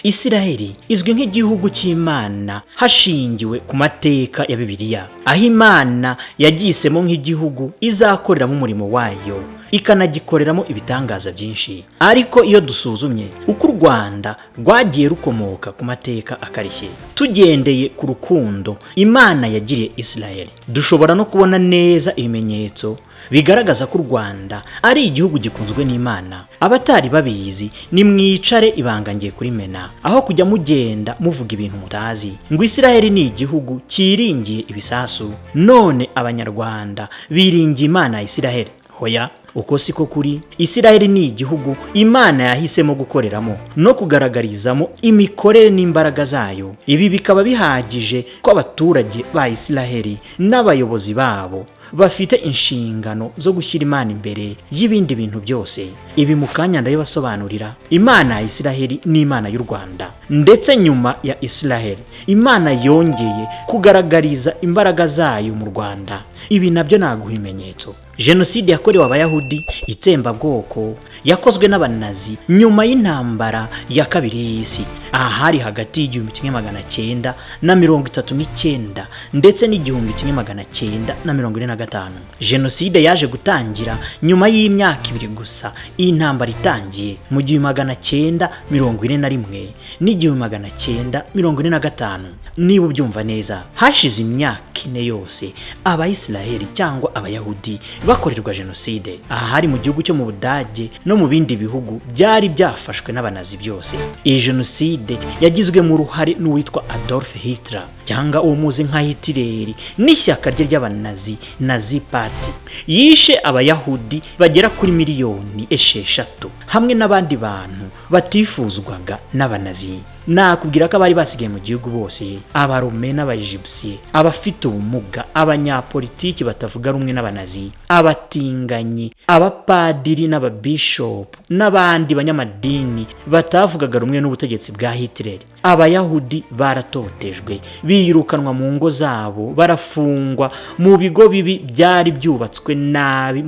Isiraheli izwi nk'igihugu cy'Imana hashingiwe ku mateka ya Bibiliya, aho Imana yagihisemo nk'igihugu izakoreramo umurimo wayo, ikanagikoreramo ibitangaza byinshi. Ariko iyo dusuzumye uko u Rwanda rwagiye rukomoka ku mateka akarishye, tugendeye ku rukundo Imana yagiriye Isiraheli, dushobora no kubona neza ibimenyetso bigaragaza ko u Rwanda ari igihugu gikunzwe n'Imana. Abatari babizi, nimwicare, ibanga ngiye kurimena, aho kujya mugenda muvuga ibintu mutazi ngo Isiraheli ni igihugu cyiringiye ibisasu, none Abanyarwanda biringiye Imana ya Isiraheli. Hoya, uko siko kuri. Isiraheli ni igihugu Imana yahisemo gukoreramo no kugaragarizamo imikorere n'imbaraga zayo. Ibi bikaba bihagije ko abaturage ba Isiraheli n'abayobozi babo bafite inshingano zo gushyira Imana imbere y'ibindi bintu byose. Ibi mu kanya ndabibasobanurira. Imana ya Isiraheli ni Imana y'u Rwanda, ndetse nyuma ya Isiraheli Imana yongeye kugaragariza imbaraga zayo mu Rwanda. Ibi nabyo naguha ibimenyetso. Jenoside yakorewe Abayahudi, itsembabwoko yakozwe n'Abanazi nyuma y'intambara ya kabiri y'isi, aha hari hagati y'1939 ndetse n'1945. Jenoside yaje gutangira nyuma y'imyaka 2 gusa iyi ntambara itangiye, mu 1941 n'1945. Niba ubyumva neza, hashize imyaka 4 yose Abayisiraheli cyangwa Abayahudi bakorerwa jenoside. Aha hari mu gihugu cyo mu Budage no mu bindi bihugu byari byafashwe n'Abanazi byose. Iyi jenoside yagizwemo uruhare n'uwitwa Adolf Hitler, cyangwa uwo muzi nka Hitler, n'ishyaka rye ry'Abanazi, Nazi Party. Yishe Abayahudi bagera kuri miliyoni 6 hamwe n'abandi bantu batifuzwaga n'Abanazi. Nakubwira ko abari basigaye mu gihugu bose, Abarome n'Abaegyptie, abafite ubumuga, abanyapolitiki batavuga rumwe n'Abanazi, abatinganyi, abapadiri n'ababishopu n'abandi banyamadini batavugaga rumwe n'ubutegetsi bwa Hitler. Abayahudi baratotejwe, birukanwa mu ngo zabo, barafungwa mu bigo bibi byari byubatswe nabi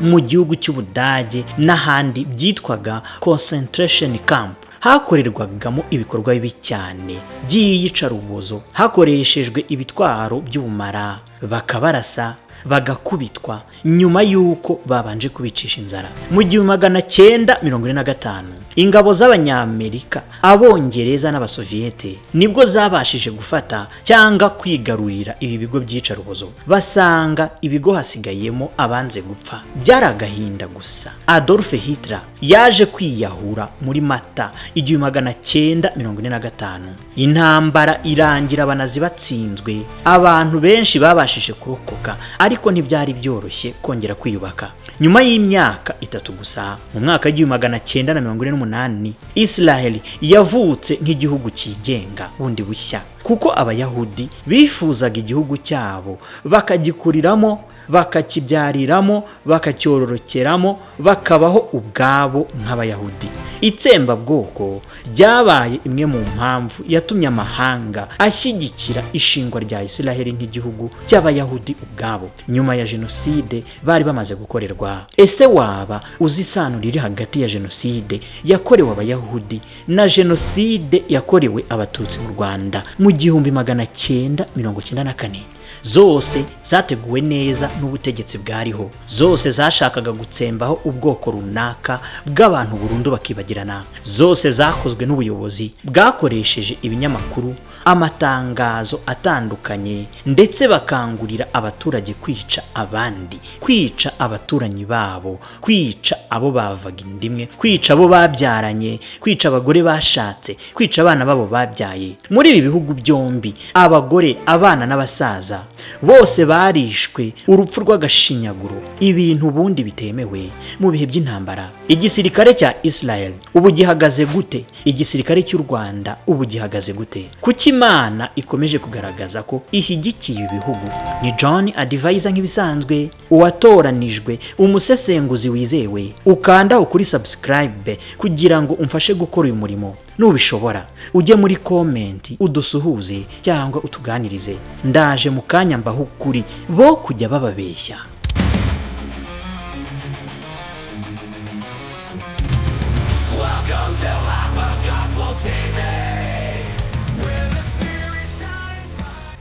mu gihugu cy'Ubudage n'ahandi byitwaga concentration camp. Hakorerwagamo ibikorwa bibi cyane by'iyicarubozo, hakoreshejwe ibitwaro by'ubumara, bakabarasa, bagakubitwa nyuma y'uko babanje kubicisha inzara. Mu 1945 ingabo z'Abanyamerika, Abongereza n'Abasoviyete nibwo zabashije gufata cyangwa kwigarurira ibi bigo by'iyicarubozo, basanga ibigo hasigayemo abanze gupfa. Byari agahinda gusa. Adolf Hitler yaje kwiyahura muri Mata 1945. Intambara irangira Abanazi batsinzwe, abantu benshi babashije kurokoka, ariko ntibyari byoroshye kongera kwiyubaka. Nyuma y'imyaka 3 gusa, mu mwaka 1948, Israel yavutse nk'igihugu cyigenga bundi bushya, kuko Abayahudi bifuzaga igihugu cyabo, bakagikuriramo, bakakibyariramo, bakacyororokeramo, bakabaho ubwabo nk'Abayahudi. Itsembabwoko ryabaye imwe mu mpamvu yatumye amahanga ashyigikira ishingwa rya Isiraheli nk'igihugu cy'Abayahudi ubwabo, nyuma ya jenoside bari bamaze gukorerwa. Ese waba uzi isano riri hagati ya jenoside yakorewe Abayahudi na jenoside yakorewe Abatutsi mu Rwanda mu 1994? Zose zateguwe neza n'ubutegetsi bwariho, zose zashakaga gutsembaho ubwoko runaka bw'abantu burundu bakibagirana, zose zakozwe n'ubuyobozi bwakoresheje ibinyamakuru, amatangazo atandukanye, ndetse bakangurira abaturage kwica abandi, kwica abaturanyi babo, kwica abo bavaga indimwe, kwica abo babyaranye, kwica abagore bashatse, kwica abana babo babyaye. Muri ibi bihugu byombi, abagore, abana n'abasaza bose barishwe urupfu rw'agashinyaguro, ibintu ubundi bitemewe mu bihe by'intambara. Igisirikare cya Israel ubu gihagaze gute? Igisirikare cy'u Rwanda ubu gihagaze gute? Kuki Imana ikomeje kugaragaza ko ishyigikiye ibihugu? Ni John Advisor nk'ibisanzwe, uwatoranijwe, umusesenguzi wizewe. Ukanda kuri subscribe kugira ngo umfashe gukora uyu murimo. Nubishobora ujye muri comment udusuhuze cyangwa utuganirize. Ndaje mu kanya mbaho ukuri bo kujya bababeshya. Welcome to Hyper Gospel TV.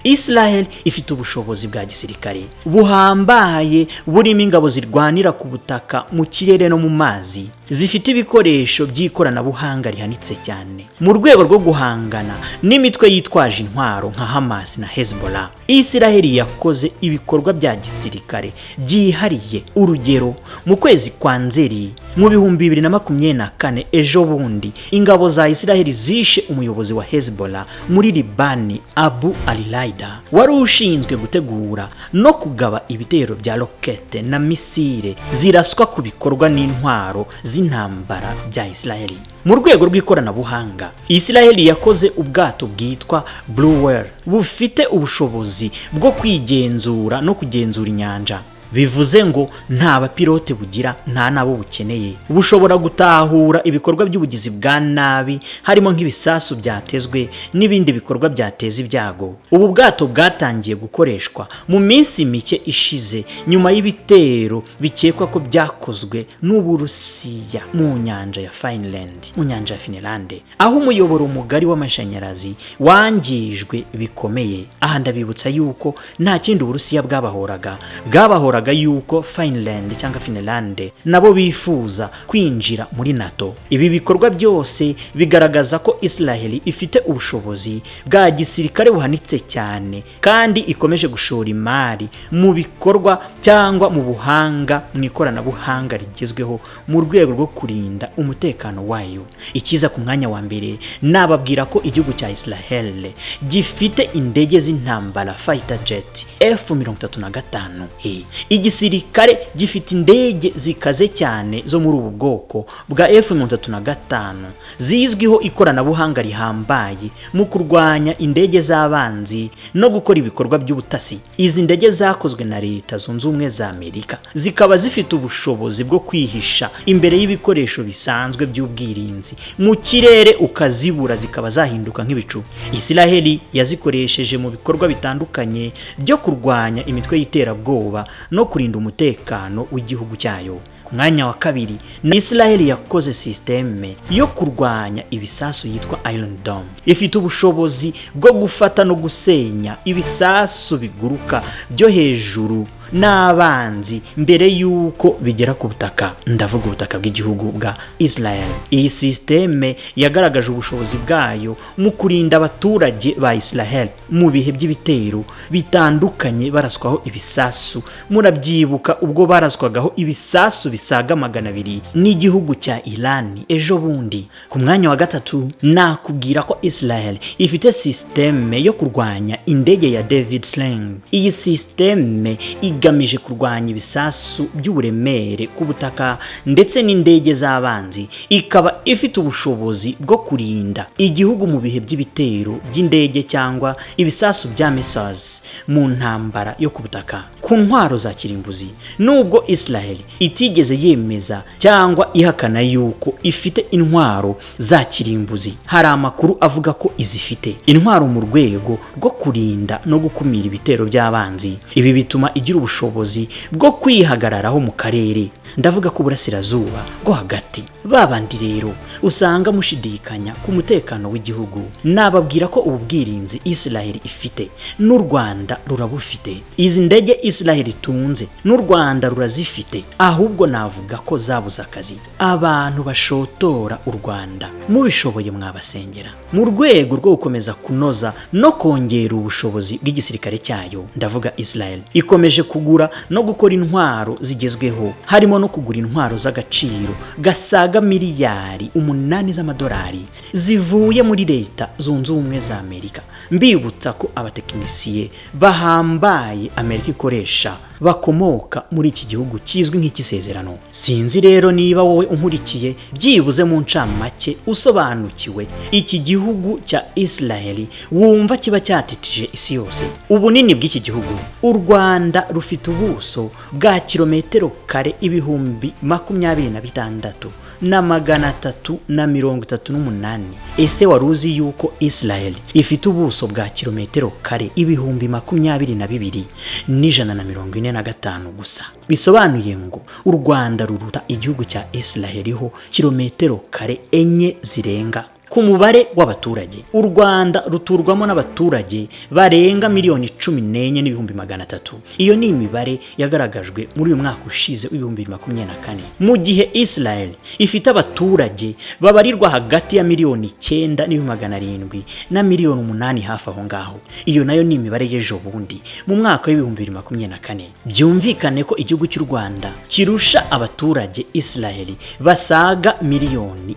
Israel ifite ubushobozi bwa gisirikare buhambaye, burimo ingabo zirwanira ku butaka, mu kirere no mu mazi, zifite ibikoresho by'ikoranabuhanga rihanitse cyane mu rwego rwo guhangana n'imitwe yitwaje intwaro nka Hamas na Hezbollah. Israel yakoze ibikorwa bya gisirikare byihariye. Urugero, mu kwezi kwa Nzeri mu 2024, ejo bundi, ingabo za Israel zishe umuyobozi wa Hezbollah muri Libani, Abu Alilaida, wari ushinzwe gutegura no kugaba ibitero bya rokete na misile ziraswa ku bikorwa n'intwaro z'intambara bya Israel. Mu rwego rw'ikoranabuhanga, Israel yakoze ubwato bwitwa Blue Whale, bufite ubushobozi bwo kwigenzura no kugenzura inyanja. Bivuze ngo nta bapilote bugira, nta n'abo bukeneye. Bushobora gutahura ibikorwa by'ubugizi bwa nabi, harimo nk'ibisasu byatezwe n'ibindi bikorwa byateza ibyago. Ubu bwato bwatangiye gukoreshwa mu minsi mike ishize, nyuma y'ibitero bikekwa ko byakozwe n'Uburusiya mu nyanja ya Finland, mu nyanja ya Finland, aho umuyoboro mugari w'amashanyarazi wangijwe bikomeye. Aha ndabibutsa yuko nta kindi Uburusiya bwabahoraga yuko Finland cyangwa Finland nabo bifuza kwinjira muri NATO. Ibi bikorwa byose bigaragaza ko Israel ifite ubushobozi bwa gisirikare buhanitse cyane, kandi ikomeje gushora imari mu bikorwa cyangwa mu buhanga mu ikoranabuhanga rigezweho mu rwego rwo kurinda umutekano wayo. Ikiza ku mwanya wa mbere, nababwira ko igihugu cya Israel gifite indege z'intambara, fighter jet F-35. Igisirikare gifite indege zikaze cyane zo muri ubu bwoko bwa F-35, zizwiho ikoranabuhanga rihambaye mu kurwanya indege z'abanzi no gukora ibikorwa by'ubutasi. Izi ndege zakozwe na Leta Zunze Ubumwe za Amerika, zikaba zifite ubushobozi bwo kwihisha imbere y'ibikoresho bisanzwe by'ubwirinzi mu kirere, ukazibura, zikaba zahinduka nk'ibicu. Israheli yazikoresheje mu bikorwa bitandukanye byo kurwanya imitwe y'iterabwoba no kurinda umutekano w'igihugu cyayo. Ku mwanya wa kabiri, na Israel yakoze sisiteme yo kurwanya ibisasu yitwa Iron Dome. Ifite ubushobozi bwo gufata no gusenya ibisasu biguruka byo hejuru n'abanzi mbere y'uko bigera ku butaka, ndavuga ubutaka bw'igihugu bwa Israel. Iyi sisiteme yagaragaje ubushobozi bwayo mu kurinda abaturage ba Israel mu bihe by'ibitero bitandukanye baraswaho ibisasu. Murabyibuka ubwo baraswagaho ibisasu bisaga 200 n'igihugu cya Iran ejo bundi. Ku mwanya wa gatatu, nakubwira ko Israel ifite sisiteme yo kurwanya indege ya David Sling. Iyi sisiteme igamije kurwanya ibisasu by'uburemere ku butaka ndetse n'indege z'abanzi, ikaba ifite ubushobozi bwo kurinda igihugu mu bihe by'ibitero by'indege cyangwa ibisasu bya missiles mu ntambara yo ku butaka. Ku ntwaro za kirimbuzi, nubwo Israel itigeze yemeza cyangwa ihakana yuko ifite intwaro za kirimbuzi, hari amakuru avuga ko izifite intwaro mu rwego rwo kurinda no gukumira ibitero by'abanzi. Ibi bituma igira ubushobozi bwo kwihagararaho mu karere, ndavuga ko Burasirazuba bwo Hagati. Babandi rero usanga mushidikanya ku mutekano w'igihugu, nababwira ko ubu bwirinzi Israel ifite n'u Rwanda rurabufite. Izi ndege Israel itunze n'u Rwanda rurazifite, ahubwo navuga ko zabuze akazi. Abantu bashotora u Rwanda, mubishoboye mwabasengera. Mu rwego rwo gukomeza kunoza no kongera ubushobozi bw'igisirikare cyayo, ndavuga Israel, ikomeje kugura no gukora intwaro zigezweho, harimo no kugura intwaro z'agaciro gasaga miliyari 8 z'amadolari zivuye muri Leta Zunze Ubumwe za Amerika. Mbibutsa ko abatekinisiye bahambaye Amerika ikoresha bakomoka muri iki gihugu kizwi nk'icy'isezerano. Sinzi rero niba wowe unkurikiye byibuze mu ncamake usobanukiwe iki gihugu cya Israel wumva kiba cyatitije isi yose. Ubunini bw'iki gihugu: u Rwanda rufite ubuso bwa kilometero kare 26,338. Ese wari uzi yuko Israel ifite ubuso bwa kilometero kare 22,145 gusa? Bisobanuye ngo u Rwanda ruruta igihugu cya Israel ho kilometero kare 4 zirenga. Ku Ku mubare w'abaturage, u Rwanda ruturwamo n'abaturage barenga 14,300,000. Iyo ni imibare yagaragajwe muri uyu mwaka ushize w'2024, mu gihe Israel ifite abaturage babarirwa hagati ya 9,700,000 na 8,000,000, hafi aho ngaho. Iyo nayo ni imibare y'ejo bundi mu mwaka w'2024. Byumvikane ko igihugu cy'u Rwanda kirusha abaturage Israel basaga 5 miliyoni.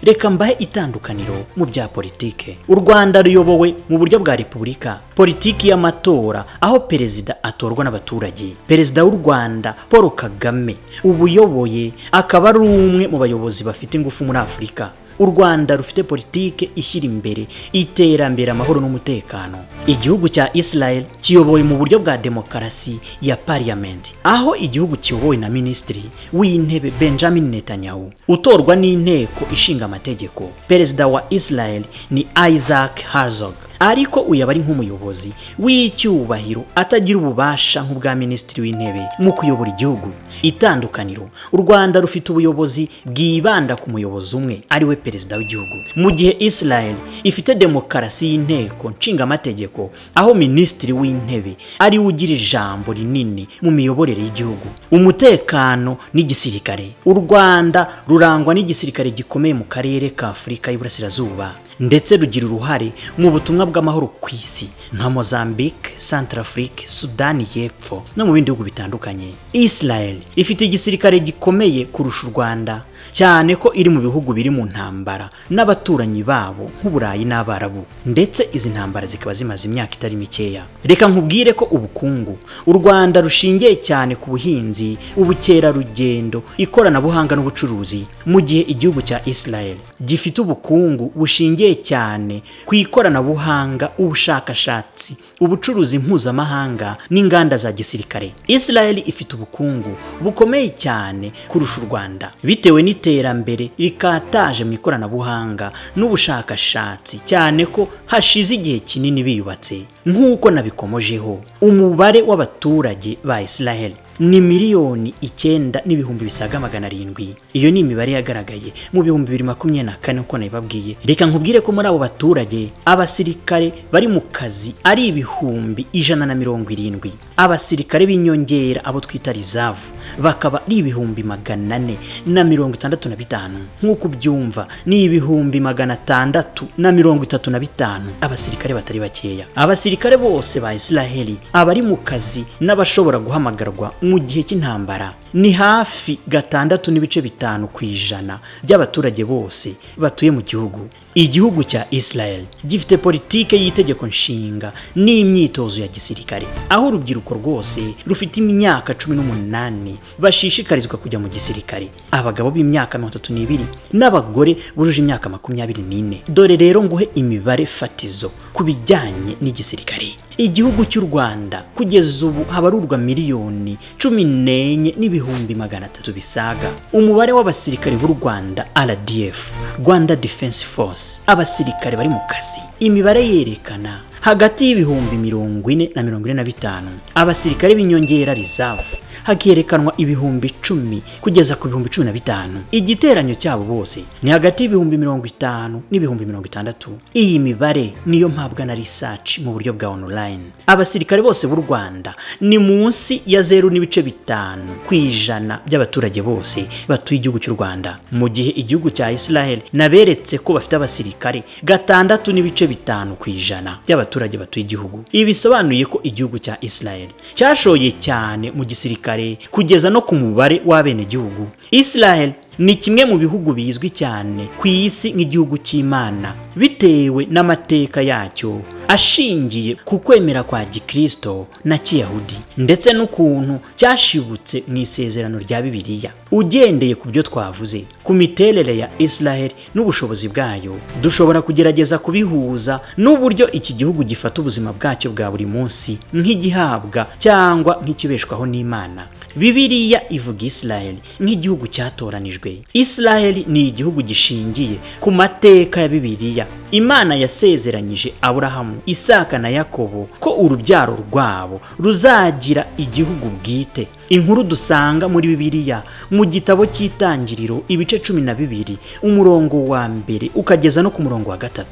Reka mbahe itandukaniro mu bya politike. U Rwanda ruyobowe mu buryo bwa repubulika, politiki y'amatora, aho perezida atorwa n'abaturage. Perezida w'u Rwanda Paul Kagame ubuyoboye akaba ari umwe mu bayobozi bafite ingufu muri Afurika. U Rwanda rufite politike ishyira imbere iterambere, amahoro n'umutekano. Igihugu cya Israel kiyobowe mu buryo bwa demokarasi ya parliament, aho igihugu kiyobowe na Minisitiri w'Intebe Benjamin Netanyahu utorwa n'Inteko Ishinga Amategeko. Perezida wa Israel ni Isaac Herzog, ariko uyu aba ari nk'umuyobozi w'icyubahiro, atagira ububasha nk'ubwa Minisitiri w'Intebe mu kuyobora igihugu. Itandukaniro: u Rwanda rufite ubuyobozi bwibanda ku muyobozi umwe, ari we perezida w'igihugu, mu gihe Israel ifite demokarasi y'inteko nshingamategeko, aho Minisitiri w'Intebe ari we ugira ijambo rinini mu miyoborere y'igihugu. Umutekano n'igisirikare: u Rwanda rurangwa n'igisirikare gikomeye mu karere ka Afurika y'Iburasirazuba, ndetse rugira uruhare mu butumwa bw'amahoro ku isi nka Mozambique, Centrafrique, Sudani y'Epfo no mu bindi bihugu bitandukanye. Israel ifite igisirikare gikomeye kurusha u Rwanda, cyane ko iri mu bihugu biri mu ntambara n'abaturanyi babo nk'Uburayi n'Abarabu, ndetse izi ntambara zikaba zimaze imyaka itari mikeya. Reka nkubwire ko ubukungu, u Rwanda rushingiye cyane ku buhinzi, ubukerarugendo, ikoranabuhanga n'ubucuruzi, mu gihe igihugu cya Israel gifite ubukungu bushingiye cyane ku ikoranabuhanga, ubushakashatsi, ubucuruzi mpuzamahanga n'inganda za gisirikare. Israel ifite ubukungu bukomeye cyane kurusha u Rwanda bitewe n'iterambere rikataje mu ikoranabuhanga n'ubushakashatsi, cyane ko hashize igihe kinini biyubatse. Nk'uko nabikomojeho, umubare w'abaturage ba Israel ni 9,700,000. Iyo ni imibare yagaragaye mu 2024, uko nabibabwiye. Reka nkubwire ko muri abo baturage abasirikare bari mu kazi ari 170,000, abasirikare b'inyongera, abo twita reserve, bakaba ari 465,000. Nk'uko ubyumva, ni 635,000, abasirikare batari bakeya. Abasirikare bose ba Israheli, abari mu kazi n'abashobora guhamagarwa mu gihe cy'intambara, ni hafi 6.5% by'abaturage bose batuye mu gihugu. Igihugu cya Israel gifite politike y'itegeko nshinga n'imyitozo ya gisirikare, aho urubyiruko rwose rufite imyaka 18 bashishikarizwa kujya mu gisirikare, abagabo b'imyaka 32 n'abagore bujuje imyaka 24. Dore rero nguhe imibare fatizo ku bijyanye n'igisirikare. Igihugu cy'u Rwanda kugeza ubu habarurwa 14,300,000 bisaga. Umubare w'abasirikare b'u Rwanda, RDF, Rwanda Defense Force, abasirikare bari mu kazi, imibare yerekana hagati y'40,000 na 45,000. Abasirikare b'inyongera, reserve, hakerekanwa 10,000 kugeza ku 15,000. Igiteranyo cyabo bose ni hagati y'50,000 n'ibihumbi 60,000. Iyi mibare niyo mpabwa na research mu buryo bwa online. Abasirikare bose b'u Rwanda ni munsi ya 0.5% by'abaturage bose batuye igihugu cy'u Rwanda, mu gihe igihugu cya Israel naberetse ko bafite abasirikare 6.5% by'abaturage batuye igihugu. Ibi bisobanuye ko igihugu cya Israel cyashoye cyane mu gisirikare kugeza no ku mubare w'abenegihugu. Israel ni kimwe mu bihugu bizwi cyane ku isi nk'igihugu cy'Imana, bitewe n'amateka yacyo ashingiye ku kwemera kwa gikristo na kiyahudi, ndetse n'ukuntu cyashibutse mu isezerano rya Bibiliya. Ugendeye ku byo twavuze ku miterere ya Israel n'ubushobozi bwayo, dushobora kugerageza kubihuza n'uburyo iki gihugu gifata ubuzima bwacyo bwa buri munsi nk'igihabwa cyangwa nk'ikibeshwaho n'Imana. Bibiliya ivuga Israel nk'igihugu cyatoranijwe. Israel ni igihugu gishingiye ku mateka ya Bibiliya. Imana yasezeranyije Aburahamu, Isaka na Yakobo ko urubyaro rwabo ruzagira igihugu bwite. Inkuru dusanga muri Bibiliya mu gitabo cy'Itangiriro ibice 12 umurongo wa 1 ukageza no ku murongo wa 3,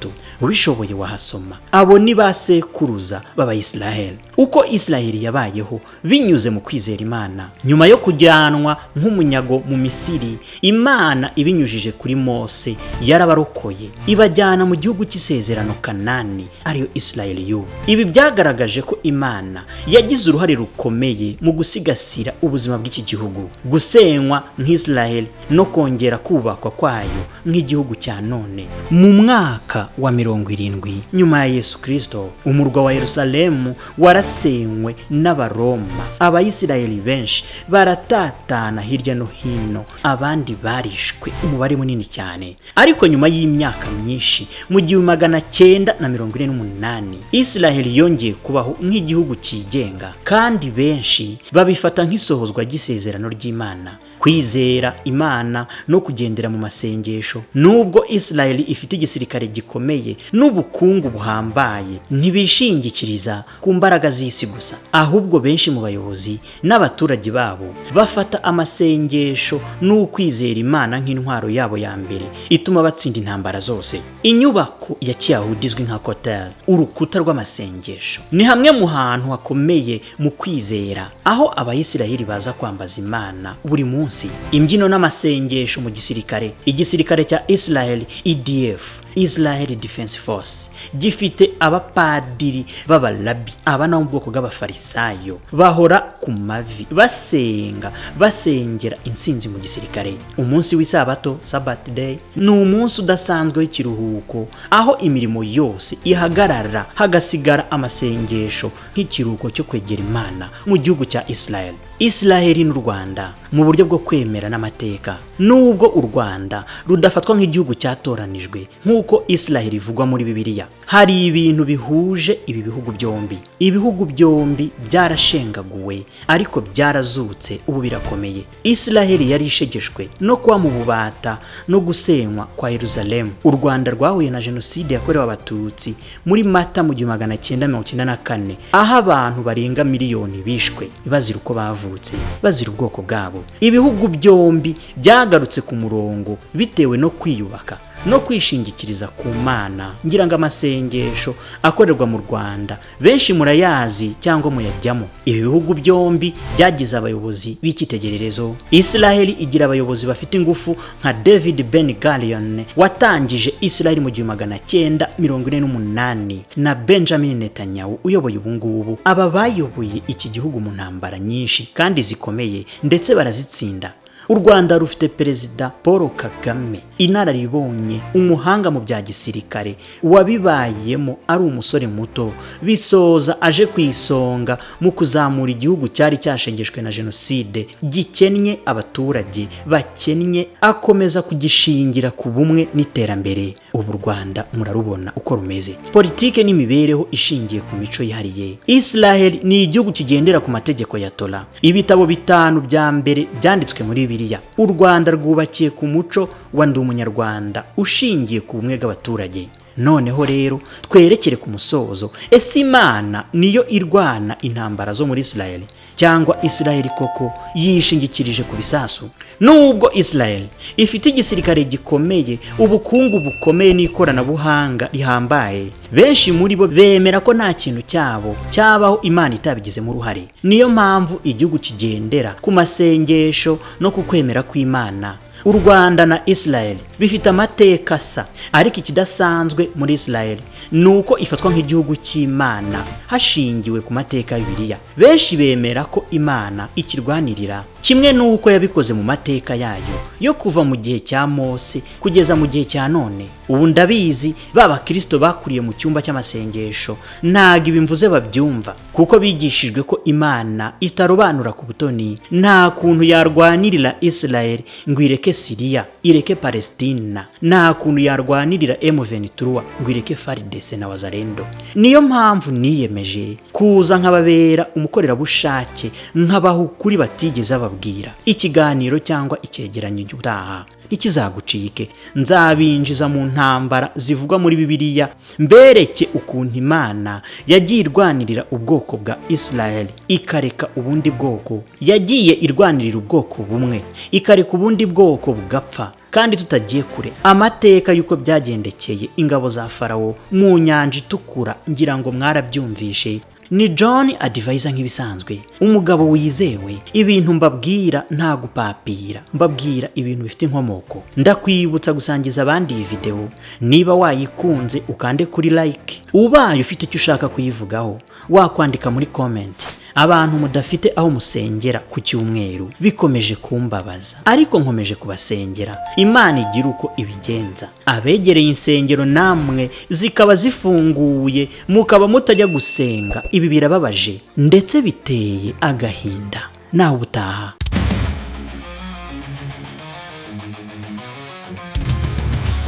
ubishoboye wahasoma. Abo ni ba sekuruza b'Abayisiraheli. Uko Isiraheli yabayeho binyuze mu kwizera Imana nyuma yo kujyanwa nk'umunyago mu Misiri, Imana ibinyujije kuri Mose yarabarokoye ibajyana mu gihugu cy'isezerano Kanani, ariyo Isiraheli y'ubu. Ibi byagaragaje ko Imana yagize uruhare rukomeye mu gusigasira ubuzima bw'iki gihugu, gusenywa nk'Isiraheli no kongera kubakwa kwayo nk'igihugu cya none. Mu mwaka wa 70 nyuma ya Yesu Kristo, umurwa wa Yerusalemu warasenywe n'Abaroma. Abayisiraheli benshi baratatana hirya no hino, abandi barishwe, umubare munini cyane. Ariko nyuma y'imyaka myinshi, mu 1948, Isiraheli yongeye kubaho nk'igihugu cyigenga, kandi benshi babifata nk'isohozwa ry'isezerano ry'Imana. Kwizera Imana no kugendera mu masengesho. Nubwo Isiraheli ifite igisirikare gikomeye n'ubukungu buhambaye, ntibishingikiriza ku mbaraga z'isi gusa, ahubwo benshi mu bayobozi n'abaturage babo bafata amasengesho n'ukwizera Imana nk'intwaro yabo ya mbere ituma batsinda intambara zose. Inyubako ya Kiyahudi izwi nka Kotel, urukuta rw'amasengesho, ni hamwe mu hantu hakomeye mu kwizera, aho Abayisiraheli baza kwambaza Imana buri munsi. Imbyino n'amasengesho mu gisirikare. Igisirikare cya Israel EDF, Israel Defense Force, gifite abapadiri b'abalabi, aba nabo mu bwoko bw'abafarisayo, bahora ku mavi basenga, basengera intsinzi mu gisirikare. Umunsi w'isabato, Sabbath day, ni umunsi udasanzwe w'ikiruhuko, aho imirimo yose ihagarara hagasigara amasengesho nk'ikiruhuko cyo kwegera Imana mu gihugu cya Israel. Israel n'u Rwanda mu buryo bwo kwemera n'amateka. Nubwo u Rwanda rudafatwa nk'igihugu cyatoranijwe nk'uko Israel ivugwa muri Bibiliya, hari ibintu bihuje ibi bihugu byombi. Ibihugu byombi byarashengaguwe ariko byarazutse, ubu birakomeye. Israel yari ishegeshwe no kuba mu bubata no gusenywa kwa Yerusalemu. U Rwanda rwahuye na jenoside yakorewe Abatutsi muri Mata mu 1994, aho abantu barenga miliyoni bishwe bazira uko bavutse, bazira ubwoko bwabo. Ibihugu byombi byagarutse ku murongo bitewe no kwiyubaka no kwishingikiriza ku Mana. Ngira ngo amasengesho akorerwa mu Rwanda benshi murayazi cyangwa muyajyamo. Ibi bihugu byombi byagize abayobozi b'icyitegererezo. Israel igira abayobozi bafite ingufu nka David Ben Gurion watangije Israel mu 1948 na Benjamin Netanyahu uyoboye ubu ngubu. Aba bayoboye iki gihugu mu ntambara nyinshi kandi zikomeye, ndetse barazitsinda. U Rwanda rufite Perezida Paul Kagame, inararibonye, umuhanga mu bya gisirikare, wabibayemo ari umusore muto, bisoza aje ku isonga mu kuzamura igihugu cyari cyashengeshwe na jenoside, gikennye, abaturage bakennye, akomeza kugishingira ku bumwe n'iterambere. Ubu u Rwanda murarubona uko rumeze. Politike n'imibereho ishingiye ku mico yihariye. Israel ni igihugu kigendera ku mategeko ya Torah, ibitabo 5 bya mbere byanditswe muri Bibiliya. U Rwanda rwubakiye ku muco wa Ndi Umunyarwanda ushingiye ku bumwe bw'abaturage. Noneho rero twerekere ku musozo. Ese Imana niyo irwana intambara zo muri Israel, cyangwa Israel koko yishingikirije ku bisasu? Nubwo Israel ifite igisirikare gikomeye, ubukungu bukomeye n'ikoranabuhanga rihambaye, benshi muri bo bemera ko nta kintu cyabo cyabaho Imana itabigizemo uruhare. Niyo mpamvu igihugu kigendera ku masengesho no ku kwemera kw'Imana. U Rwanda na Israel bifite amateka asa, ariko ikidasanzwe muri Israel ni uko ifatwa nk'igihugu cy'Imana hashingiwe ku mateka ya Bibiliya. Benshi bemera ko Imana ikirwanirira, kimwe n'uko yabikoze mu mateka yayo yo kuva mu gihe cya Mose kugeza mu gihe cya none. Ubu ndabizi ba bakristo bakuriye mu cyumba cy'amasengesho ntago ibi mvuze babyumva, kuko bigishijwe ko Imana itarobanura ku butoni. Nta kuntu yarwanirira Israel ngo ireke Syria, ireke Palestina. Nta kuntu yarwanirira M23 ngo ireke FARDC na Wazalendo. Niyo mpamvu niyemeje kuza nkababera umukorerabushake, nkabaha ukuri batigeze bababwira. Ikiganiro cyangwa icyegeranyo cy'ubutaha Ntikizagucike. Nzabinjiza mu ntambara zivugwa muri Bibiliya, mbereke ukuntu Imana yagiye irwanirira ubwoko bwa Israel ikareka ubundi bwoko, yagiye irwanirira ubwoko bumwe ikareka ubundi bwoko bugapfa. Kandi tutagiye kure, amateka y'uko byagendekeye ingabo za Farawo mu Nyanja Itukura, ngira ngo mwarabyumvishe. Ni John Advisor nk'ibisanzwe, umugabo wizewe. Ibintu mbabwira nta gupapira, mbabwira ibintu bifite inkomoko. Ndakwibutsa gusangiza abandi iyi video. Niba wayikunze, ukande kuri like. Ubaye ufite icyo ushaka kuyivugaho, wakwandika muri comment. Abantu mudafite aho musengera ku cyumweru bikomeje kumbabaza, ariko nkomeje kubasengera, Imana igira uko ibigenza. Abegereye insengero namwe zikaba zifunguye mukaba mutajya gusenga, ibi birababaje ndetse biteye agahinda. Nawe ubutaha.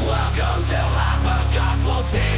Welcome to Hyper Gospel TV.